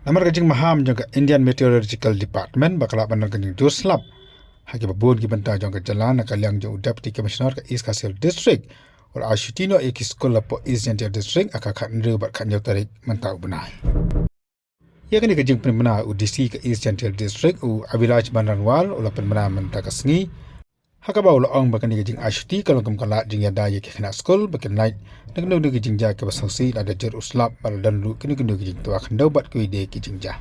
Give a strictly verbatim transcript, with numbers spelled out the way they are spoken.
Namar ka jingmaham jong ka Indian Meteorological Department ba ka lah ban don ka jingjur slap ha kiba bun ki bynta jong ka jylla, na ka liang jong u Deputy Commissioner ka East Khasi Hills District u la ai shuti noh ïa ki skul hapoh East Jaintia District ha ka khathynriew bad khathynñiew tarik mynta u bnai. Ïa kane ka jingpynbna, u D C ka East Jaintia District u Abhilash Baranwal u la pynbna mynta ka sngi, ha kaba u la ong ba kane ka jingai shuti ka long kum ka lad jingïada ïa ki khynnah skul ba kin lait na kino kino ki jingjia kiba sngewsih lada jur u slap bad la don ruh kino kino ki jingtwa khyndew bad kiwei de ki jingjia.